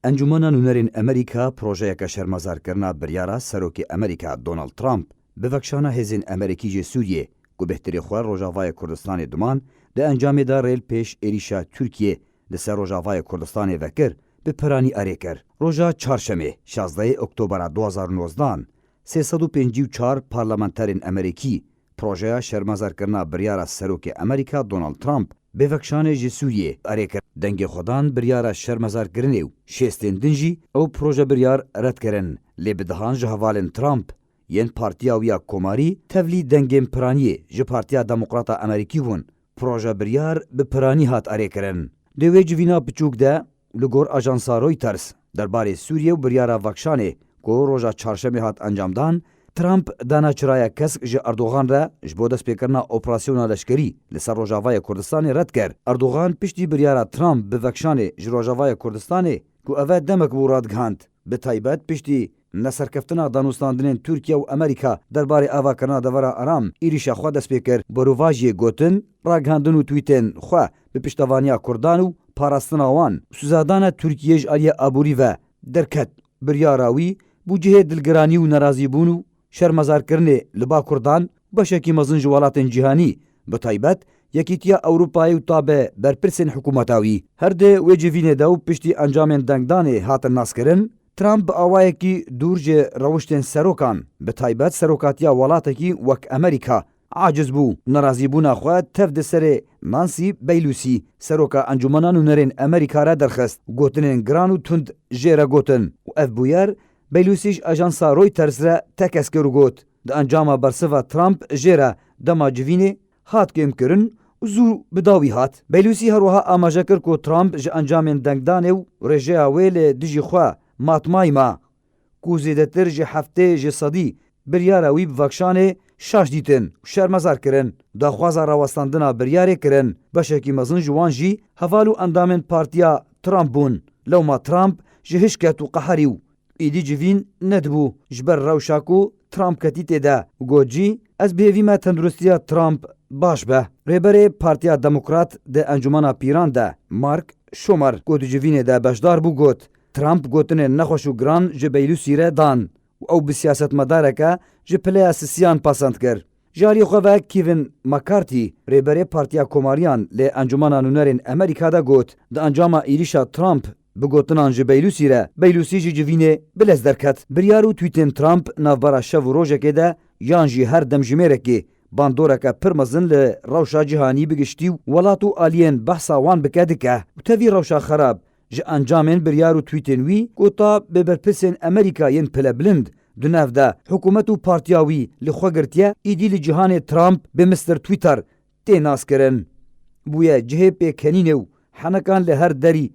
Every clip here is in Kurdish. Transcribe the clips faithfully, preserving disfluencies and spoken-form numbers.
Encûmena Nûnerên Amerîka projeyeke şermezarkirina biryara Serokê Amerîka Donald Trump bi vekşana hêzên Amerîkî ji Sûriyê ku bêhtirê xwe Rojavayê Kurdistanê diman, di encamê de rê li pêş êrîşa Tirkiyê li ser Rojavayê Kurdistanê vekir, bi piranî erê kir. Roja Çarşemê, şazdehê Oktobera du hazar û nozdehan, sê sed û pêncî û çar parlamenterên Amerîkî projeya şermezarkirina biryara Serokê Amerîka Donald Trump bê vekşanê ji Sûriyê erê kir. Dengê xwe dan biryara şermezarkirinê û şêstên din jî ew projebiryar red kirin. Lê bi dehan ji hevalên Trump yên partiya wî ya komarî tevlî dengên piraniyê ji Partiya Demokrata Amerîkî bûn. Projebiryar bi piranî hat erêkirin. Di wê civîna piçûk de, li gor ajansa Reuters, derbarê Sûriyê û biryara vekşanê ku roja çarşemê hat encamdan, Trump dana çiraya kesk ji Erdogan re ji bo destpêkirina operasyona leşkerî li ser Rojavayê Kurdistanê red kir. Erdogan piştî biryara Trump bi vekşanê ji Rojavayê Kurdistanê ku ev e demek bû radigihand. Bi taybet piştî neserkeftina danûstandinên Tirkiye û Amerîka derbarê avakirina devera Aram êrîşa xwe dest pê kir. Berovajiyê gotin, ragihandin û twîtên xwe bi piştevaniya Kurdan û parastina wan, sûzadana Tirkiyê ji aliyê aborî ve derket. Biryara wî bû cihê dilgiranî û nerazîbûn û şermezarkirinê li ba Kurdan û beşekî mezin ji welatên cîhanî, bi taybet Yekîtiya Ewropayê û tabe berpirsên hikûmeta wî. Her di wê civînê de û piştî encamên dengdanê hatin naskirin, Trump bi awayekî dûr ji rewiştên serokan, bi taybet serokatiya welatekî wek Amerîka, aciz bû. Nerazîbûna xwe tev di serê Nancy Pelosi, seroka Encûmena Nûnerên Amerîka re derxist. Gotinên giran û tund jê re gotin û ev bûyer Pelosi ji ajansa Reuters re tekez kir û got, di encama bersiva Trump jê re dema civînê hat kêmkirin û zû bi dawî hat. Pelosi her wiha amaje kir ku Trump ji encamên dengdanê û rêjeya wê li dijî xwe matmayî ma, ku zêdetir ji heftê ji sedî biryara wî bi vekşanê şaş dîtin û şermezar kirin. Daxwaza rawestandina biryarê kirin. Beşekî mezin ji wan jî heval û endamên partiya Trump bûn. Lewma Trump ji hişk ket û qeherî û êdî civîn nedibû. Ji ber rewşa ku Trump ketî tê de û got jî, ez bi hêvî me tenduristiya Trump baş be. Rêberê Partiya Demokrat di Encûmena Pîran de, Mark Schumer, ku di civînê de beşdar bû, got, Trump gotinên nexweş û giran ji Pelosi re dan û ew bi siyasetmedareke ji pileya sisiyan pesend kir. Ji alî xwe ve Kevin McCarthy, rêberê Partiya Komariyan li Encûmena Nûnerên Amerîka de got, di encama êrîşa Trump bi gotinan ji Pelosi re, Pelosi ji civînê bi lez derket. Biryar û twîtên Trump navbera şev û rojekê de yan jî her demjimêrekê bandoreke pir mezin li rewşa cîhanî bi giştî û welat û aliyên behsa wan bike dike û tevî rewşa xerab ji encamên biryar û twîtên wî ku ta bi berpirsên Amerîka yên pilebilind di nav de hikûmet û partiya wî li xwe girtiye, êdî li cîhanê Trump bi Mister Twitter tê naskirin. Bûye cihê pêkenînê û henekan li her derî.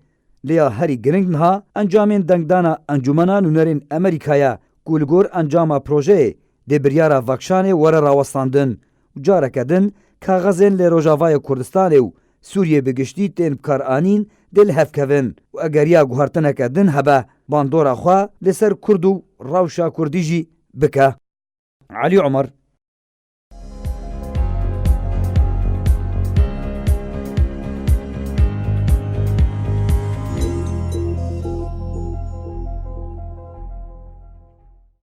Lê ya herî giring niha encamên dengdana Encûmena Nûnerên Amerîka ye ku li gor encama projeyê dê biryara vekşanê were rawestandin û careke din kaxezên li Rojavayê Kurdistanê û Sûriyê bi giştî tên bikaranîn dê li hev kevin û eger ya guhertineke din hebe bandora xwe li ser Kurd û rewşa Kurdî jî bike. Elî Omer,